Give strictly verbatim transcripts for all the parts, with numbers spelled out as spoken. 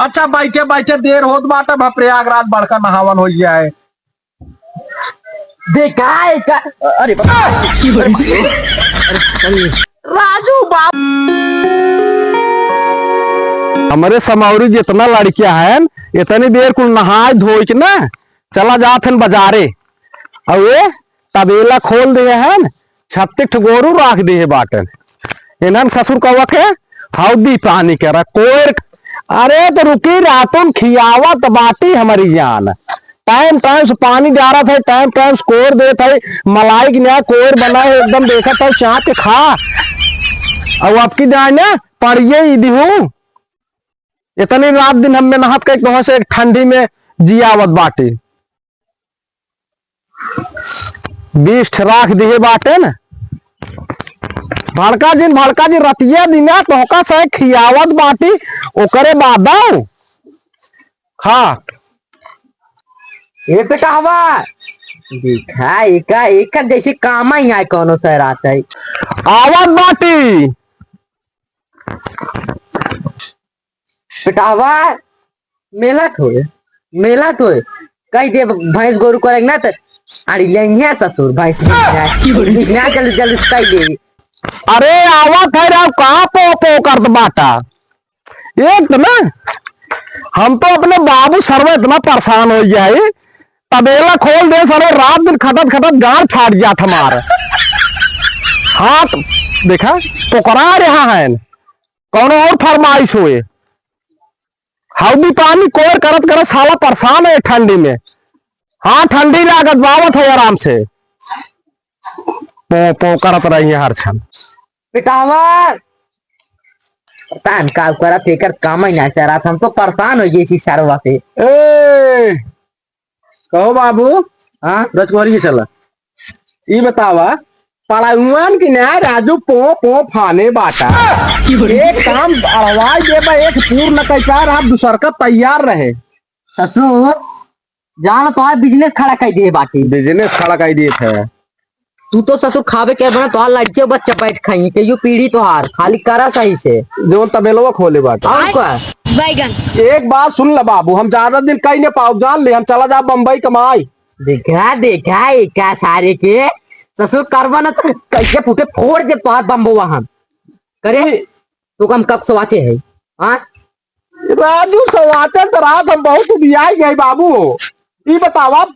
अच्छा, बैठे बैठे देर होत बाटे, अब प्रयागराज बड़का नहावन होइ जाए। देखा है का? अरे बाप रे। अरे, राजू बाबू। हमरे समौरी जितना लड़कियां हैं, इतनी देर कुल नहाए धोए के ना चला जात हन बजारे। अउ ये तबेला खोल दिहे हैं, छत्तीस ठो गोरू राख दिहे बाटन। इन्हन ससुर कवा के हौदी पानी करा, कोयर। अरे तो रुकी, रातुन खियावत बाटी हमरी जान। टाइम टाइम से पानी डारत है, टाइम टाइम से कोयर देत है, मलाई के न्याय कोयर बना है, एकदम देखत है चाट के खा। अउ अबकी दाई ना पड़िए ई दिहू। इतनी रात दिन हम मेहनत कइ के तोहसे एक ठंडी में जियावत बाटी। बीस ठे राख दिहे बाटे न। भड़का जिन, भड़का जिन, रतिया दिना तोहका से खियावत बाटी, ओकरे बाद आओ। हाँ। ये पे कहवा? देखा, एका, एका जैसे कामा ही आए कौनो सै रात है। आवत बाटी। बेटावा, मेला थोए, मेला थोए। कहि दे भैंस गोरू करेक ना त अड़ी लेंगे ससुर, भैंस बिक जाए। बिक ना जल्दी, जल्दी से कहि दे। अरे आवत है राव, का पो पो करत बाटा? एक त ना, हम तो अपने बाबू सरवा इतना परेशान होइ गया है, तबेला खोल दे सरवा, रात दिन खटत खटत गांड फाट जात हमार। हाँ, त देखा, पोकरा रहा है, कौनो और फरमाइश होए। हौदी पानी कोर करत करत साला परेशान है ठंडी में। हाँ, ठंडी लागत बावत है आराम से। पो पो करत रही है हर क्षण। बेटावा, पता न का करत, एकर काम ही ना चलत, हम तो परेशान होइ गए इसी सरवा से। ए, कहो बाबू, हाँ? रजकुमारी के चला। ई बतावा, पढ़ाउआन की न्याय राजू पो पो फाने बाटा। एक काम अड़वाई देबा, एक पूर्ण कइसा रहा, दूसर का तैयार रहे। ससुर, जान तोहार business खड़ा कइ दिए बाटी। Business खड़ा कइ दिए थे। तू तो ससुर खावे के बना, तोहार लड़के बच्चा बैठ खाई, के यू पीढ़ी तोहार, खाली करा सही से। जौन तबेलवा खोले बाटे। और का? बैगन। एक बात सुन ल बाबू, हम ज्यादा दिन कहीं न पाओ, जान ले, हम चला जा बम्बई कमाई। देखा, देखा, एका सारे के ससुर करवा न त कैसे फूटे फोड़ दे तोहार बम्बवा हम। करे, ई तू कम कब सवाचे है, हाँ? राजू, सवाचन त रात हम बहुत उबियाई गए बाबू। ई बतावा,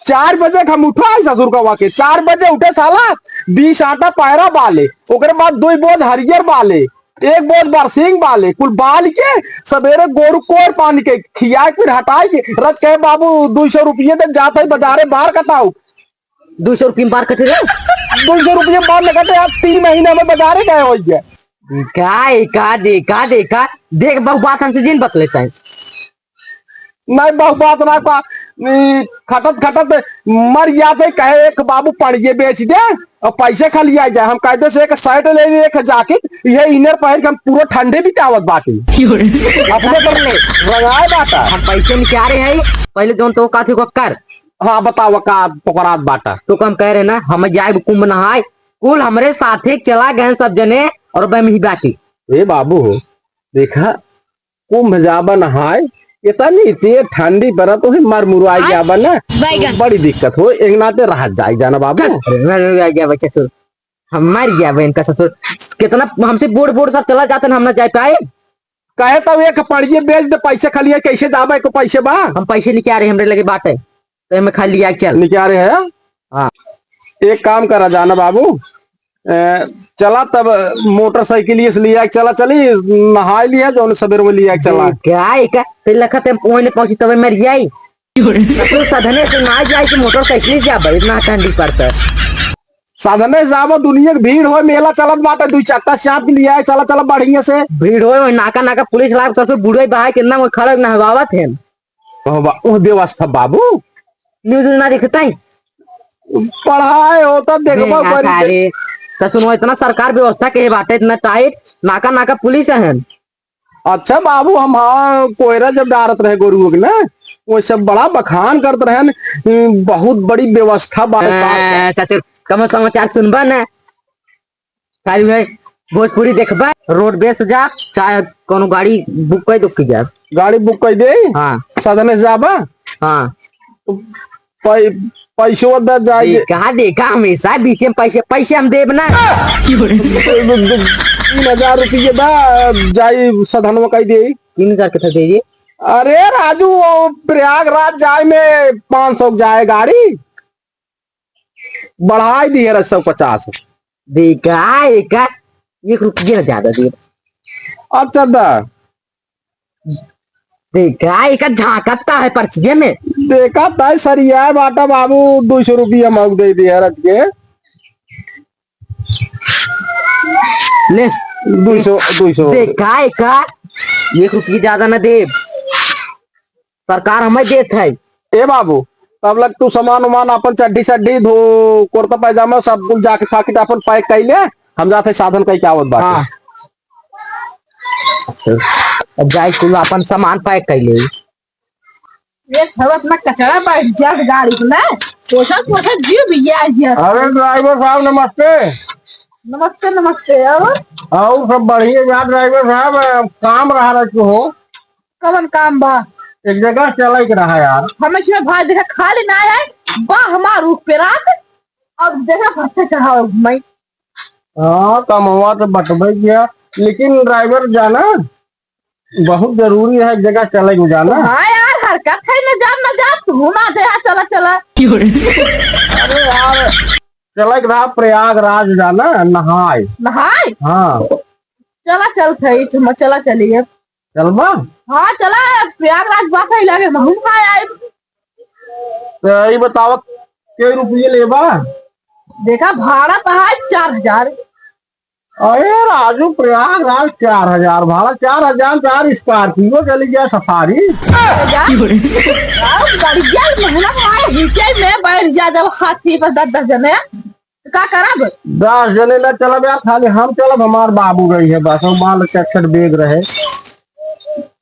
चार बजे के हम उठा है ससुर कवा के, चार बजे उठे साला, बीस आटा पैरा बाले, ओकरे बाद दुई बोझ हरियर बाले, एक बोझ बरसिंग बाले, कुल बाल के सबेरे गोरू कोर पानी के खियाए के फिर हटाए के। रज कहे, "बाबू, दुई सौ रुपये दे, जात है बजारे बार कटाऊ।" दुई सौ रुपये में बार कटे रे? दुई सौ रुपये बार न कटे, आज तीन महीना में बजारे गए होइ गए। देखा, देखा, देखा, देखा, देख बहु बात हमसे जिन बतले चाहे। नहीं, बहु बात ना का, ई, खटत खटत मर जाते, कहे एक बाबू पड़िए बेच दे और पैसे खा लिया जाए। हम कायदे से एक shirt ले लिए, एक jacket, ये inner पहन के हम पूरा ठंडे बितावत बाटी। अपने तो ले। रंगाए बाटा। हम पैसे निकाले हैं, पहले जौन तो काथी को कर। हाँ, बतावा का पकड़ात बाटा। तो कम कह रहे ना, हम जाए कुंभ नहाए, कुल हमरे साथे चला गए सब जने और अब हम ही बाटी। ए बाबू हो, देखा, कुंभ जाबा नहाए, इतनी तेज ठंडी पड़त, वही मर मुराई जाबा ना, बैगन। बड़ी दिक्कत हो, एक नाते रह जाए जाना बाबू। चल, अरे, मर मुराई जाबा ससुर, हम मर जाबा इनका ससुर, कितना हमसे बूढ़ बूढ़ सब चला जाते हैं, हम ना जाए पाए। कहे तो एक पड़िए बेच दे, पैसे खा लिया, कैसे जाबा, एको पैसे बा? हम पैसे निकाले, हमरे लगे बाटे। तो एमे खाली लिया के चल। निकाले है? हाँ। एक काम करा जाना बाबू, ए, चला तब मोटरसाइकिल से लिया के चला, चली नहाए लिया, जौन सबेर में लिया के चला। क्या है का? ते लखत हम ओने पहुंची तबे मर जाई। तू सधने से ना जाई कि मोटरसाइकिल से जाबे, इतना ठंडी पड़ता है। साधने से जाबो, दुनिया के भीड़ होए, मेला चलत बाटे, दुई चक्का चाप के लिया, चला, चला बढ़िया से। भीड़ होए, वही नाका, नाका पुलिस लाग, ससुर बूढ़े बहाए के ना, वो खड़े नहवावत हैं। ओ बा-, ओ व्यवस्था बाबू। न्यूज ना देखता है? पढ़ाए होता, देखबो बेटा करी। सारे, ससुर, वो इतना सरकार व्यवस्था के बाटे, इतना टाइट, नाका, नाका पुलिस है। अच्छा बाबू, हम, हाँ, कोयरा जब डारत रहे गोरुओं के ना, वो सब बड़ा बखान करत रहे न, "हम्म, बहुत बड़ी व्यवस्था बा।" ए, चाचा, कम समाचार सुनबा ना। खाली भाई, भोजपुरी देखबा, रोडवेज से जा, चाहे कौनो गाड़ी बुक कर दो की जा। गाड़ी बुक कर दे? हाँ। साधने से जाबा? हाँ। पै-, पैसवा दा जाए दे। कहाँ देखा, हमेशा बीच में पैसे, पैसे हम देब ना। तीन हजार रुपये दा, जाई साधनवा कह दे। तीन हजार के दे दे। अरे राजू, वो प्रयागराज जाए में पाँच सौ जाए गाड़ी, बढ़ाई दी है सौ पचास। देखा, एका एक रुपये ना ज्यादा दे। अच्छा दा। देखा, एका झांकत का है पर्चिये में। देखा, तय सरिया बाटा बाबू, दो सौ रुपया मौक दे दिया रच के। ले। दो सौ, दो सौ। देखा, एका एक रुपये ज्यादा ना दे। सरकार हमें देत है। ए बाबू, तब लग तू सामान उमान, अपन चड्ढी सड्ढी धो, कुर्ता पैजामा, सब कुल जाके फाकिट अपन पैक कर ले, हम जाते साधन कई के आवत बाटे। हाँ। अब जाए कुल अपन सामान पैक कर ले। ये हवत में कचरा बैठ जात गाड़ी में, पोछत पोछत जीव भी आ गया। अरे ड्राइवर साहब नमस्ते। नमस्ते, नमस्ते। और? और सब बढ़िया बा ड्राइवर साहब, काम रहा रहे हो। कवन काम बा? एक जगह चले के रहा यार। हम इसमें भाई देखा खाली ना आए, बा हमार ऊख पे रात, अब देखा भट्टे चढ़ाओ घुमाई। हाँ, कमवा तो बटबे किया, लेकिन ड्राइवर जाना बहुत जरूरी है, एक जगह चले के जाना। हाँ यार, हरकत है ना, जा ना जा, तू ना दे, हाँ, चला, चला। अरे यार, चले के रहा प्रयागराज जाना, नहाए। नहाए? हाँ। चला, चल, ठीक, हम चला, चलिए। चलबा? हाँ, चला, प्रयागराज बात है, लगे, हम घूम आए। तो ई बतावा, के रुपये लेबा? देखा, भाड़ा तो है चार हजार। अरे राजू, प्रयागराज चार हजार भाड़ा, चार हजार, चार Scorpio चली गया सफारी। जा, बढ़िया महीना में आए, नीचे में बैठ जा, जब हाथी पर दस दस जने। तो का करब? दस जने ना चलब यार, खाली हम चलब, हमार बाबू रही है बस, और बाल चटचट बैग रहे।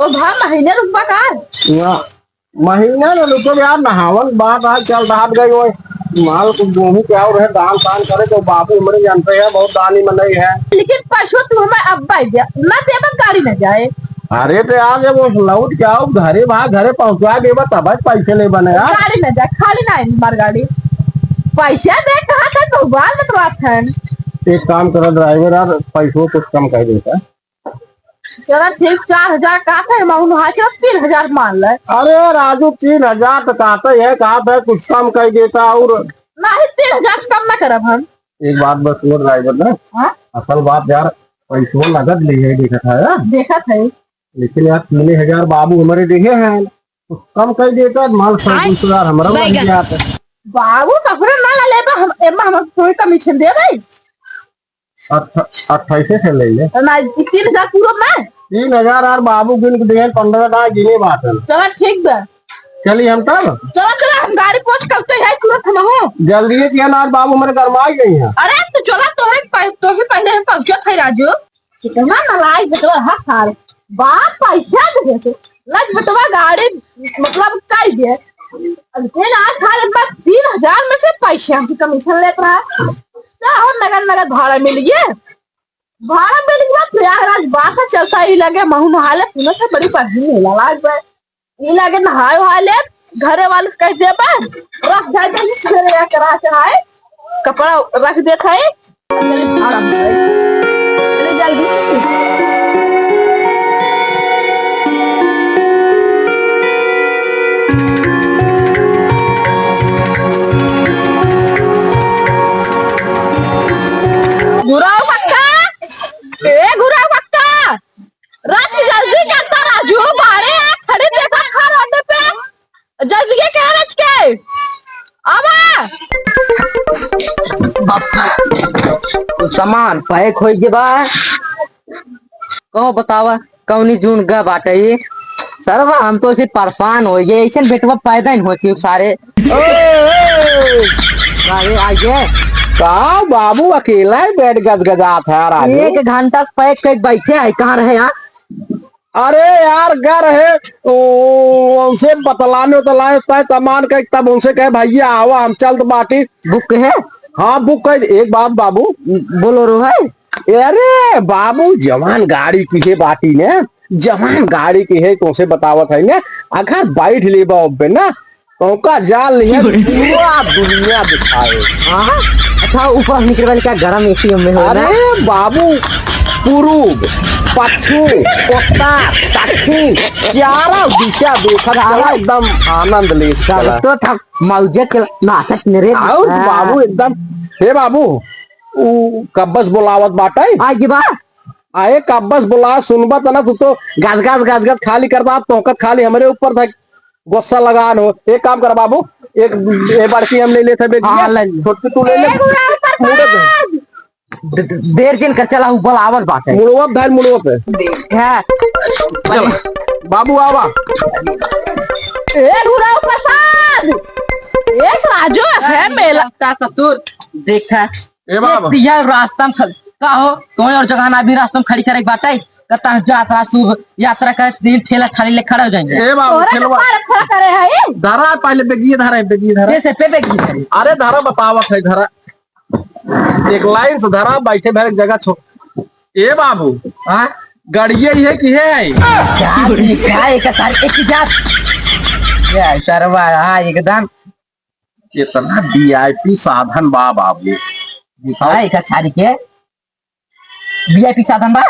ओ भा, महीने रुकबा का? ना, महीना ना रुकब यार, नहावन बात आज चल रहा गई वो माल कुछ गोभी के और है, दान तान करे तो बाबू हमरे जानते हैं, बहुत दानी मनई है। लेकिन पैसो तू हमें अब दे दे, ना देबा गाड़ी न जाए। अरे तो यार, जब वो लौट के आओ घरे, वहाँ घरे पहुँचा देबा तब पैसे लेबा ना यार। गाड़ी न जाए, खाली ना आई हमार गाड़ी। पैसा दे, कहाँ से तो बाल बतवात है। एक काम करा ड्राइवर यार, पैसों कुछ कम कर देता। चला ठीक, चार हजार का था, हम उन्हें चला तीन हजार मान ले। अरे राजू, तीन हजार तो कहते है, कहा था कुछ कम कर देता और। नहीं, तीन हजार से कम ना करब हम। एक बात बस सुनो ड्राइवर ना। हाँ? असल बात यार, पैसों नगद ले है, देखा था यार। देखा था। लेकिन यार, तीन हजार बाबू हमारे देखे हैं, कुछ कम कर देता, माल सब कुछ यार, हमारा बैगन। बाबू, कपड़ा ना ले लेबा, हम, एमा हम कोई कमीशन दे भाई। अट्ठा-, अट्ठाईसे से ले ले। ना, ई तीन हजार पूरा ना? तीन हजार यार बाबू गिन के दिए, पन्द्रह ना गिने बात है। चला ठीक बा। चली हम तब? चला, चला, हम गाड़ी पहुँच करते हैं, तुरंत हम हो। जल्दी है कि यार बाबू मेरे घर में आ गई हैं। अरे, तू चला, तोहरे पह-, तोहरे पहले हम पहुँचत है, राजू। कितना नालायक बेटवा है सार। बाप पैसा दे दे। लग बेटवा गाड़ी, मतलब, काई दे। अब कोई ना था, एक बार तीन हजार में से पैसे हमसे कमीशन लेत रहा। का हो, नगद नगद भाड़ा मिल गया, भाड़ा मिल गया, प्रयागराज बात है, चलता ही लगे, महू नहाले, सुनो तो बड़ी बढ़िया मेला लाग गए। ई लगे नहाए वहाए ले, घरे वाले कह देबा, रख जाए जल्दी, फिर या करा के आए, कपड़ा रख देत है, चली भाड़ा में जाए। चली जल्दी। गुराव कक्का, ए गुराव कक्का, रात की जल्दी करता राजू, बाड़े आ खड़ी देखा खा रोड पे। जल्दी के कह रच के। आवा। बापा, कुल सामान पैक होई गए बा। कहो बतावा, कौनी जून गा बाटे ये? सरवा, हम तो ऐसे परेशान हो गए, ऐसे बेटवा पैदा ही होती सारे। ओ, ओ। अरे, आइए। का बाबू अकेला ही बैठ गजगजात है, राजू? एक घंटा से पैक करके बैठे हैं, कहाँ रहे यार? अरे यार, गर है, ओ, उनसे बतलाने उतलाने तय तमान के, तब उनसे कहे, "भैया, आवा, हम चलत बाटी।" बुक है? हाँ, बुक कर। एक बात बाबू। बोलेरो है? अरे बाबू, जवान गाड़ी की है बाटी ने, जवान गाड़ी की है, तोसे बतावत है ने, अगर बैठ लेबा ओब्बे ना, तोका जान लिहे, पूरा दुनिया दिखाए। हाँ? अच्छा, ऊपर निकले वाले क्या गरम एसी में हो ना? अरे बाबू, पूरूब, पच्छिम, उत्तर, दक्षिण, चारों दिशा देखत चला, एकदम आनंद लेत चला। तो था मौजे के नाटक मेरे। और हाँ। बाबू एकदम, हे बाबू, ऊ कब्बस बोलावत बाटे। आ, ये बा? आए कब्बस बोला, सुनबा त ना, तू तो गज गज गज गज खाली करता, अब तोहकत खाली हमरे ऊपर था, गुस्सा लगान हो। एक काम कर बाबू, एक, ए बड़की हम ले लेते बेगिया, हाँ, ले ले। छोटकी तू ले ले। ए, बुढ़ऊ मुड़े पे। सरपंच! द-, द-, देर जिन कर चला, ऊ बोलावत बाटे। मुड़वा पे धर, मुड़वा पे। देख है। चल, बाबू आवा। ए, बुढ़ऊ प्रसाद! ए, राजू, है मेला। का ससुर, देख है। ए बाबू। दिया रास्ता में खल-, का हो? कोई और जगह ना भी रास्ता में खड़ी करे के बाटे? कहता है, जात रात शुभ यात्रा करे, दिन ठेला खाली ले खड़ा हो जाएंगे। ए बाबू, तोरा के ठेलवा। पार खड़ा करे है, ए? धरा, पहले बेगिए धरा, बेगिए धरा। कैसे पे बेगिए धरे? अरे धरा, बतावत है, धरा। एक लाइन से धरा, बैठे भर एक जगह छो-, ए बाबू, हाँ? गड़िए ही है कि है? क्या देखा है, एक सार-, एक ही जात। ये सरवा, हाँ, एकदम। इतना वीआईपी साधन बा बाबू। देखा है, एक सारी के वीआईपी साधन बा।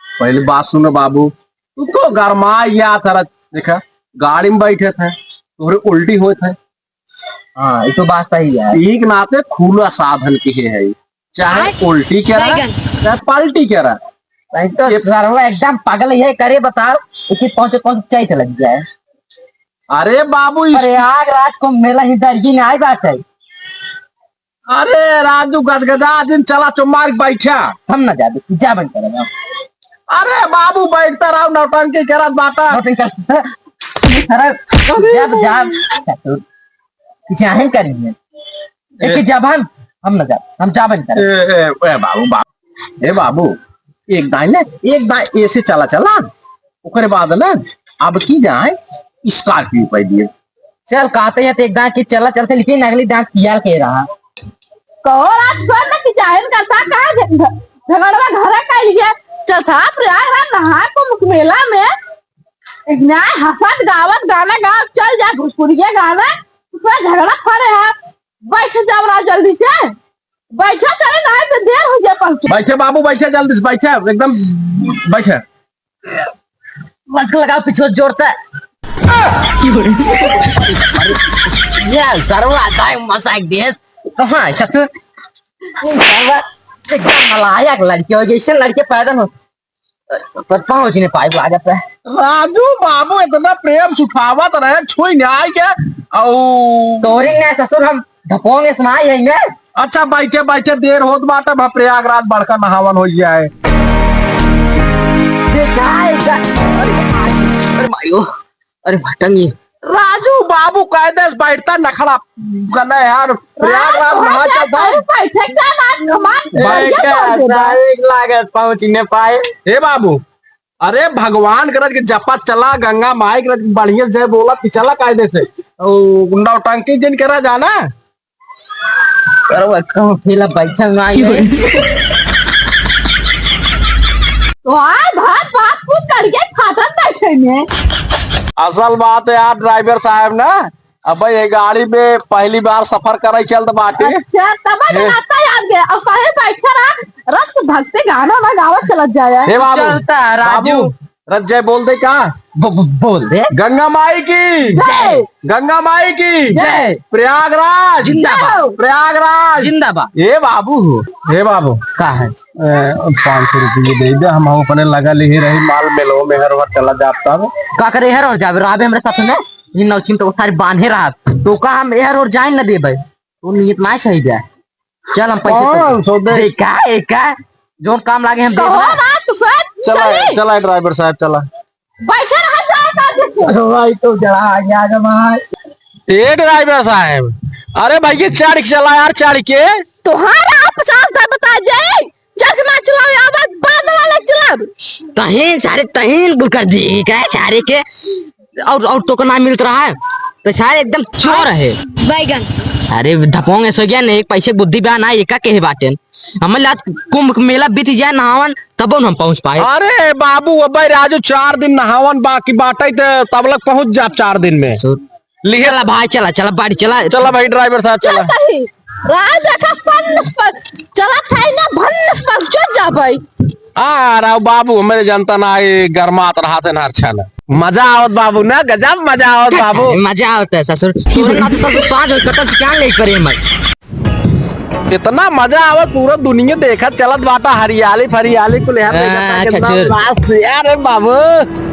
पहले बात सुनो बाबू, तू तो गरमाया था, देखा, गाड़ी में बैठे थे, तोहरे उल्टी होत है। हाँ, ये तो बात सही है। एक नाते खुला साधन के है, चाहे आय, उल्टी करा, बैगन। चाहे पलटी करा। नहीं तो ये सरवा एकदम पागल है, करे बताओ, इसी पहुंचे पहुंचे चैत लग जाए। अरे बाबू, इस प्रयागराज को मेला ही दर्जी नहीं बात है। अरे राजू गदगदा दिन चला चुमार बैठा। हम ना जाबे, जाबे करेगा। अरे बाबू बैठता रहो, नौटंकी करत बाटा। नौटंकी करत, अरे जब जाब, जाहिल करेंगे। ए, एक जब हम, हम ना जाब, हम जाबे ए, करेंगे। ए, ए बाबू, बाबू, ए बाबू, एक दाई ने, एक दाई ऐसे चला चला, ओकरे बाद ना, अब की जाए, स्कॉर्पियो पे दिए। चल, कहते हैं तो एक दांत की चला चलते, लेकिन अगली दांत कियाल के रहा। कहो रात भर में कि जाहिल करता का झ-, झ-, झगड़वा घरा का लिए चलता प्रयागराज नहा कुंभ मेला में। एक न्याय हंसत गावत गाना गाव चल जा भोजपुरिया गाना, उसमें झगड़ा खड़े है। बैठ जाओ राज जल्दी से, बैठो चले नहीं तो देर हो जाए पहुंचे। बैठे बाबू, बैठे जल्दी से, बैठे एकदम बैठे। मत लगाओ, पीछे जोरता है। ये सरवा आता है मसा एक देश। कहाँ है ससुर? ये सरवा एकदम नालायक लड़के हो, जैसे लड़के पैदा हो, पर पहुंच नहीं पाए, लागत है। राजू बाबू इतना प्रेम से उठावत रहे, छुई नहीं आए क्या? औ तोरे ना ससुर, हम ढपोंगे सुनाई है ने। अच्छा, बैठे बैठे देर होत बाटे, अब प्रयागराज बड़का नहावन हो जाए। देखाए जा-, अरे, अरे मायो, अरे भटंगी। राजू बाबू कायदे से बैठता नखड़ा करना यार, प्रयागराज नहा चलता है। बैठे क्या बात, कमाल बैठ बढ़िया के बोल दे बा। सारे लागत पहुंच न पाए। हे बाबू, अरे भगवान करत के जपत चला, गंगा माई करत बढ़िया से जय बोलत कि चला कायदे से। ओ, नौटंकी जिन करा जाना। अरे वो कहूँ फेला बैठल ना आई रे। वाह, भात, भात, पूत करिए, फाटत बैठे में। असल बात है यार, ड्राइवर साहब ना, अब ये गाड़ी में पहली बार सफर करे चलत बाटे। अच्छा, तब हे। रास्ता याद गया। अब कहे बैठे रहा, रक्त भक्ति गाना ना गावत चलत जाए। हे बाबू, चलता राजू। बाबू, रत जय बोल दे का? ब-, ब-, बोल दे। गंगा माई की जय। गंगा माई की जय। प्रयागराज जिंदाबाद। प्रयागराज जिंदाबाद। हे बाबू, हे बाबू। का है? ए, पाँच सौ रुपये दे दे, हम अपने लगा ले ही रही माल मेलो में हर बार चला जाता है। का करे हर और जावे राबे हमरे साथ में? इन नौचिन तो सारे बांधे रहा। तो का हम हर और जाइन न देबे? तो नियत ना सही बे। चल हम पैसे पाँच सौ दे। देखा, एका, जोन काम लागे हम कहो देबे। ना, तू सोच, चला, चली। चला ड्राइवर साहब, चला। बैठे रहा, जाए कर दे। भाई तो जड़ा आ गया जमाई। ए ड्राइवर साहब, अरे भाई ये चढ़ के चला यार, चढ़ के। तोहार आप पचास हजार बता जाए, चढ़ के ना चलाओ, आवाज बाद वाला चलाओ। तहीन सारे तहीन गुल कर दी, क्या सारे के और, और तो को ना मिलत रहा है, तो सारे एकदम चोर है। बैगन। अरे ढपोंग ऐसो गया नहीं, एक पैसे बुद्धि बा ना, एका के है बाटेन। हमें लात कुंभ मेला बीत जाए नहावन, तब न हम पहुँच पाए। अरे बाबू, अबे राजू, चार दिन नहावन बाकी बाटे, त तब लग पहुँच जाब चार दिन में। ससुर। लिहे। चला भाई, चला, चला, बाड़ी चला। चला भाई, driver साहब, चला। चलत ही। राज देखा, फन फ-, चलत है ना, भन पहुँचो जाबै। आ, राव बाबू, हमरे जनता ना, ये गरमात रहत है ना, अच्छा ना। मजा आवत बाबू ना, गजब मजा आवत बाबू। मजा आवत है ससुर। तोरे ना तो ससुर साँझ हो, कतल जान ले परे मैं। इतना मजा आवत, पूरा दुनिया देखत चलत बाटा, हरियाली फरियाली कुल यहाँ पे हाँ, इकट्ठा, कितना ससुर। मस्त यार, अरे बाबू।